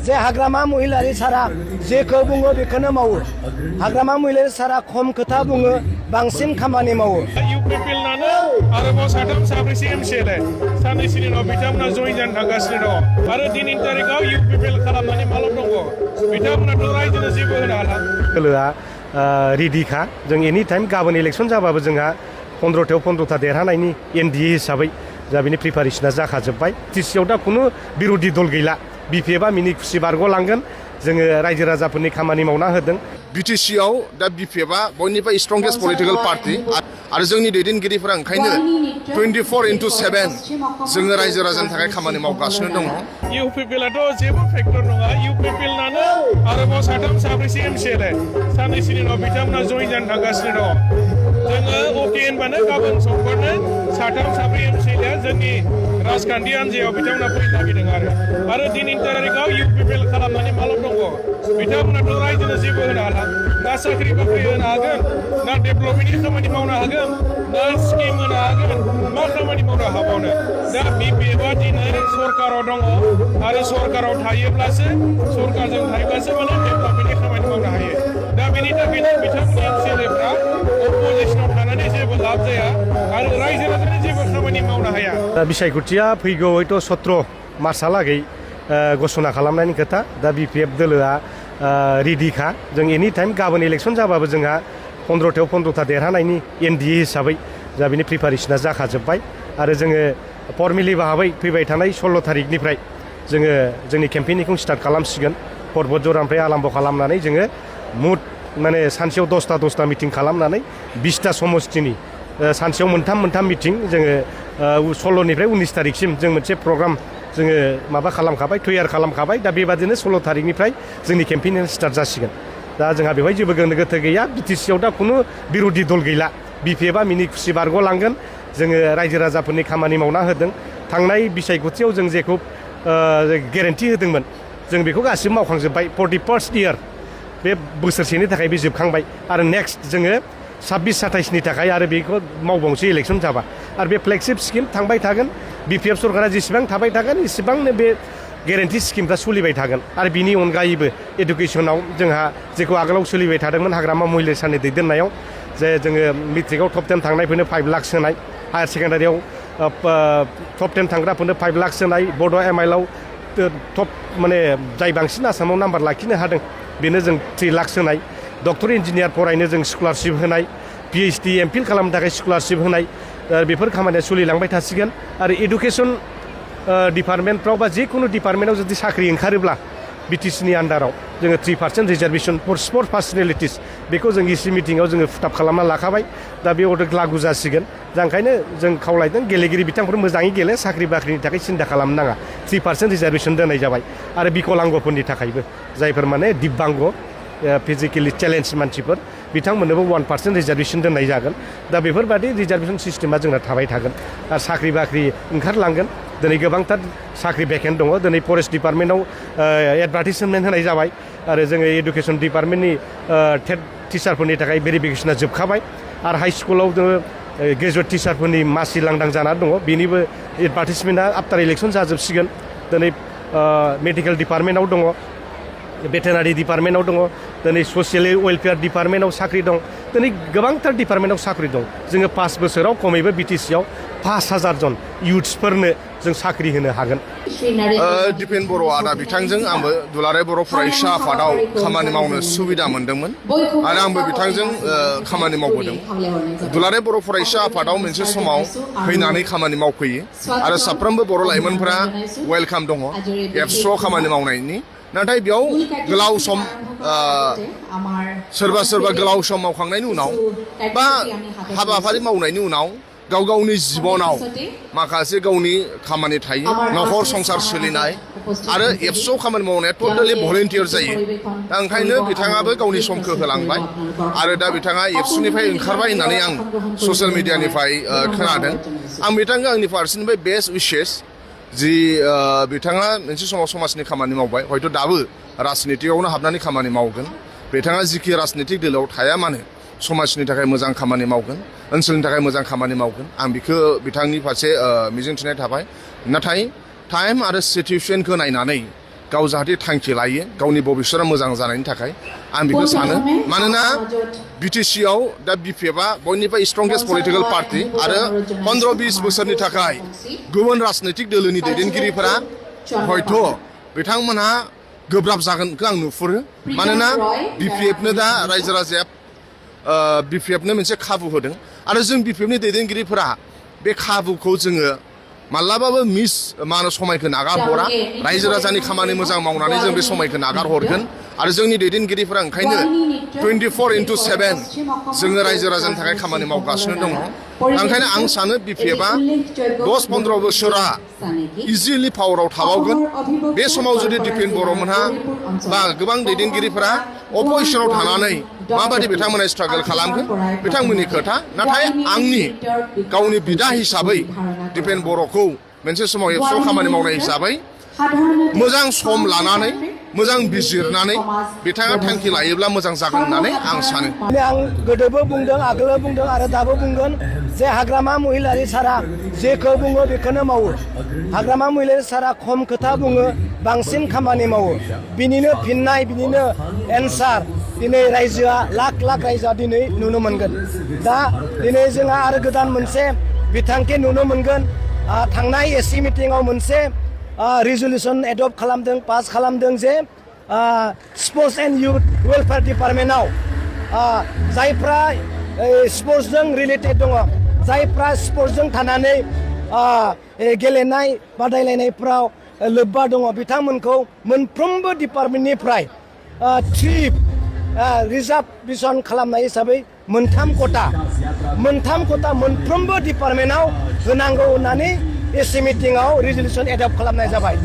जे हाग्रामा महिलारि सारा जेखौ बुङो बेखौनो मावो हाग्रामा महिलारि सारा खम खोथा बुङो बांसिन खामानि मावो UPPL नानो आरोबाव साथाम साब्रैसो MCLA साननैसोनि उनाव बिथांमोना जइन जानो थांगासिनो दङ आरो दिनैनि तारिखाव UPPL खालामनानै माल' दङ बिथांमोनाथ' रायजोनो जेबो होनो हाला गोलोआ रेडिखा जों एनि टाइम गाबोन इलेक्सन जाबाबो जोंहा 15थायाव 15था देरहानायनि NDA हिसाबै जा बिनि प्रिपारेसना जाखाजोब्बाय BTCआव दा खुनु बिरोधी दल गैला BPFआ मिनि खुसि बारग'लांगोन जोङो रायजो राजाफोरनि खामानि मावना होदों BTCआव दा BPFआ बयनिफ्राय स्ट्रंगेस्ट पलिटिकल पार्टी आरो जोंनि दैदेनगिरिफोरा ओंखायनो 24/7 जोङो रायजो राजानि थाखाय खामानि मावगासिनो दङ UPPLआथ' जेबो फेक्टर नङा UPPL नानो आरोबाव साथाम साब्रैसो MCLA साननैसोनि उनाव बिथांमोना जइन जानो थांगासिनो दङ जोङो अके होनबानो गाबोन समफोरनो साथाम साब्रै MCLA जोंनि राजखान्थि हान्जायाव बिथांमोना फैनो नागिरदों आरो दिनैनि तारिखाव UPPL खालामनानै माल' दङ बिथांमोनाथ' रायजोनो जेबो होनो हाला ना साख्रि बाख्रि होनो हागोन ना डेभेलपमेन्टनि खामानि मावनो हागोन ना स्किम होनो हागोन मा खामानि मावनो हाबावनो दा BPFआ दिनै सरकाराव दङ आरो सरकाराव थायोब्लासो सरकारजों थायोब्लासो माने डेभेलपमेन्टनि खामानि मावनो हायो दा बेनि थाखायनो बिथांमोननि MCLAफ्रा अपोजिसनाव थानानै जेबो लाब जाया आरो रायजो राजानि जेबो खामानि मावनो हाया दा बिसायख'थिया फैगौ हयथ' 17 मार्चहालागै घोषणा खालामनायनि खोथा दा BPF दोलोआ रेडिखा जों एनि टाइम गाबोन इलेक्सन जाबाबो जोंहा 15थायाव 15था देरहानायनि NDA हिसाबै जा बिनि प्रिपारेसना जाखाजोब्बाय आरो जोङो फर्मेलि भाबै फैबाय थानाय 16 थारिखनिफ्राय जोङो जोंनि केम्पेइनिंखौ स्टार्ट खालामसिगोन पर्बत जरानिफ्राय आराम्भ खालामनानै जोङो मुथ माने सानसेयाव 10ता मिटिं खालामनानै 20ता समस्तिनि सानसेयाव मोनथाम मिटिं जोङो 16निफ्राय 19 थारिखसिम जों मोनसे प्रग्राम जोङो माबा खालामखाबाय तैयार खालामखाबाय दा बेबादिनो 16 थारिखनिफ्राय जोंनि केम्पेइनिं स्टार्ट जासिगोन दा जोंहा बेवहाय जेबो गोनो गोथो गैया BTCआव दा खुनु बिरोधी दल गैला BPFआ मिनि खुसि बारग'लांगोन जोङो रायजो राजाफोरनि खामानि मावना होदों थांनाय बिसायख'थियाव जों जेखौ गेरेन्टि होदोंमोन जों बेखौ गासिबो मावखांजोब्बाय 41st इयार बे बोसोरसेनि थाखाय बे जोबखांबाय आरो नेक्स्ट जोङो 26-27नि थाखाय आरो बेखौ मावबावनोसै इलेक्सन जाबा आरो बे फ्लेगशिप स्किम थांबाय थागोन BPF सरकारा जेसेबां थाबाय थागोन एसेबांनो बे गेरेन्टि स्किमफ्रा सोलिबाय थागोन आरो बिनि अनगायैबो एडुकेसनाव जोंहा जेखौ आगोलाव सोलिबाय थादोंमोन हाग्रामा महिला साननि दैदेननायाव जे जोङो मेट्रिकआव टप 10 थांनायफोरनो 5 लाख सोनाय हायार सेकेन्डारियाव टप 10 थांग्राफोरनो 5 लाख सोनाय बड' MILआव टप माने जाय बांसिन आसामाव नाम्बार लाखिनो हादों बेनो जों 3 लाख सोनाय डक्टर इन्जिनियार फरायनो जों स्कलारशिप होनाय PhD MPhil खालामनो थाखाय स्कलारशिप होनाय बेफोर खामानिया सोलिलांबाय थासिगोन आरो एडुकेसन डिपार्टमेन्टफ्राव बा जिखुनु डिपार्टमेन्टआव जुदि साख्रि ओंखारोब्ला BTCनि आन्डाराव जोङो 3% रिजार्भेसन फर स्पर्ट पार्सनेलिटिस बेखौ जों EC मिटिंआव जोङो फुटाब खालामना लाखाबाय दा बे अर्डार लागु जासिगोन दा ओंखायनो जों खावलायदों गेलेगिरि बिथांफोर मोजाङै गेले साख्रि बाख्रिनि थाखाय सिन्था खालामनो नाङा 3% रिजार्भेसन दोननाय जाबाय आरो बिकलांगफोरनि थाखायबो जायफोर माने दिब्यांग फिजिकेलि चेलेन्ज मानसिफोर बिथांमोननोबो 1% रिजार्भेसन दोननाय जागोन दा बेफोरबादि रिजार्भेसन सिस्टेमा जोंना थाबाय थागोन आरो साख्रि बाख्रि ओंखारलांगोन दिनै गोबांथार साख्रि भेकेन्ट दङ दिनै फरेस्ट डिपार्टमेन्टआव एडभार्टिजमेन्ट होनाय जाबाय आरो जोङो एडुकेसन डिपार्टमेन्टनि टेट टिचारफोरनि थाखाय भेरिफिकेसना जोबखाबाय आरो हाइ स्कुलाव जोङो ग्रेजुवेट टिचारफोरनि मासि लांदां जानानै दङ बेनिबो एडभार्टिजमेन्टआ आफ्टार इलेक्सन जाजोबसिगोन दिनै मेडिकेल डिपार्टमेन्टआव दङ भेटेनारि डिपार्टमेन्टआव दङ दिनै ससियेल वेलफेयार डिपार्टमेन्टआव साख्रि दं दिनै गोबांथार डिपार्टमेन्टआव साख्रि दं जोङो 5 बोसोराव खमैबो BTCआव 5000 जन इयुथ्सफोरनो जों साख्रि होनो हागोन दिपेन बर' आदा बिथांजों आंबो दुलाराय बर' फरायसा आफादाव खामानि मावनो सुबिदा मोनदोंमोन आरो आंबो बिथांजों खामानि मावबोदों दुलाराय बर' फरायसा आफादाव मोनसे समाव फैनानै खामानि मावफैयो आरो साफ्रोमबो बर' लाइमोनफोरा वेलकाम दङ एबसुआव खामानि मावनायनि नाथाय बेयाव गोलाव सम सोरबा गोलाव सम मावखांनायनि उनाव बा हाबाफारि मावनायनि उनाव गाव गावनि जिबनाव माखासे गावनि खामानि थायो नखर संसार सोलिनाय आरो एबसुआव खामानि मावनाया टटेलि भलेन्टियार जायो दा ओंखायनो बिथाङाबो गावनि समखौ होलांबाय आरो दा बिथाङा एबसुनिफ्राय ओंखारबाय होननानै आं ससियेल मिडियानिफ्राय खोनादों आं बिथांखौ आंनि फारसेनिफ्राय बेस्ट उइसेस जि बिथाङा मोनसे समाव समाजनि खामानि मावबाय हयथ' दाबो राजनितियावनो हाबनानै खामानि मावगोन बिथाङा जिखि राजनितिक दोलोआव थाया मानो समाजनि थाखाय मोजां खामानि मावगोन ओनसोलनि थाखाय मोजां खामानि मावगोन आं बेखौ बिथांनि फारसे मिजिंथिनाय थाबाय नाथाय टाइम आरो सिचुएसनखौ नायनानै गाव जाहाथे थांखि लायो गावनि भबिष्यता मोजां जानायनि थाखाय आं बेखौ सानो मानोना BTCआव दा BPFआ बयनिफ्राय स्ट्रंगेस्ट पलिटिकेल पार्टी आरो 15-20 बोसोरनि थाखाय गुबुन राजनैतिक दोलोनि दैदेनगिरिफोरा हयथ' बिथांमोनहा गोब्राब जागोनखौ आं नुहुरो मानोना BPFनो दा रायजो राजाया BPFनो मोनसे खाबु होदों आरो जों BPFनि दैदेनगिरिफोरा बे खाबुखौ जोङो माब्लाबाबो मा होनो समायखौ नागार हरा रायजो राजानि खामानि मोजां मावनानै जों बे समायखौ नागार हरगोन आरो जोंनि दैदेनगिरिफोरा ओंखायनो 24/7 जोङो रायजो राजानि थाखाय खामानि मावगासिनो दङ ओंखायनो आं सानो BPFआ 10-15 बोसोरा इजिलि पावाराव थाबावगोन बे समाव जुदि दिपेन बर'मोनहा बा गोबां दैदेनगिरिफोरा अपोजिसनाव थानानै माबायदि बिथांमोना स्ट्रागल खालामगोन बिथांमोननि खोथा नाथाय आंनि गावनि बिदा हिसाबै दिपेन बर'खौ मोनसे समाव एबसु खामानि मावनाय हिसाबै मोजां सम लानानै मोजां बिजिरनानै बिथाङा थांखि लायोब्ला मोजां जागोन होननानै आं सानो आं गोदोबो बुंदों आगोलबो बुंदों आरो दाबो बुंगोन जे हाग्रामा महिलारि सारा जेखौ बुङो बेखौनो मावो हाग्रामा महिलारि सारा खम खोथा बुङो बांसिन खामानि मावो बिनिनो फिननाय बिनिनो एन्सार दिनै रायजोआ लाख रायजोआ दिनै नुनो मोनगोन दा दिनै जोंहा आरो गोदान मोनसे बिथांखि नुनो मोनगोन थांनाय AC मिटिंआव मोनसे रिजलिउसन एडप्ट खालामदों पास खालामदों जे स्पर्ट्स एन्ड युथ वेलफेयार डिपार्टमेन्टआव जायफ्रा स्पर्ट्सजों रिलेटेड दङ जायफ्रा स्पर्ट्सजों थानानै गेलेनाय बादायलायनायफ्राव लोब्बा दङ बिथांमोनखौ मोनफ्रोमबो डिपार्टमेन्टनिफ्राय 3 रिजार्भेसन खालामनाय हिसाबै मोनथाम खथा मोनफ्रोमबो डिपार्टमेन्टआव होनांगौ होननानै AC मिटिंआव रिजलिउसन एडप्ट खालामनाय जाबाय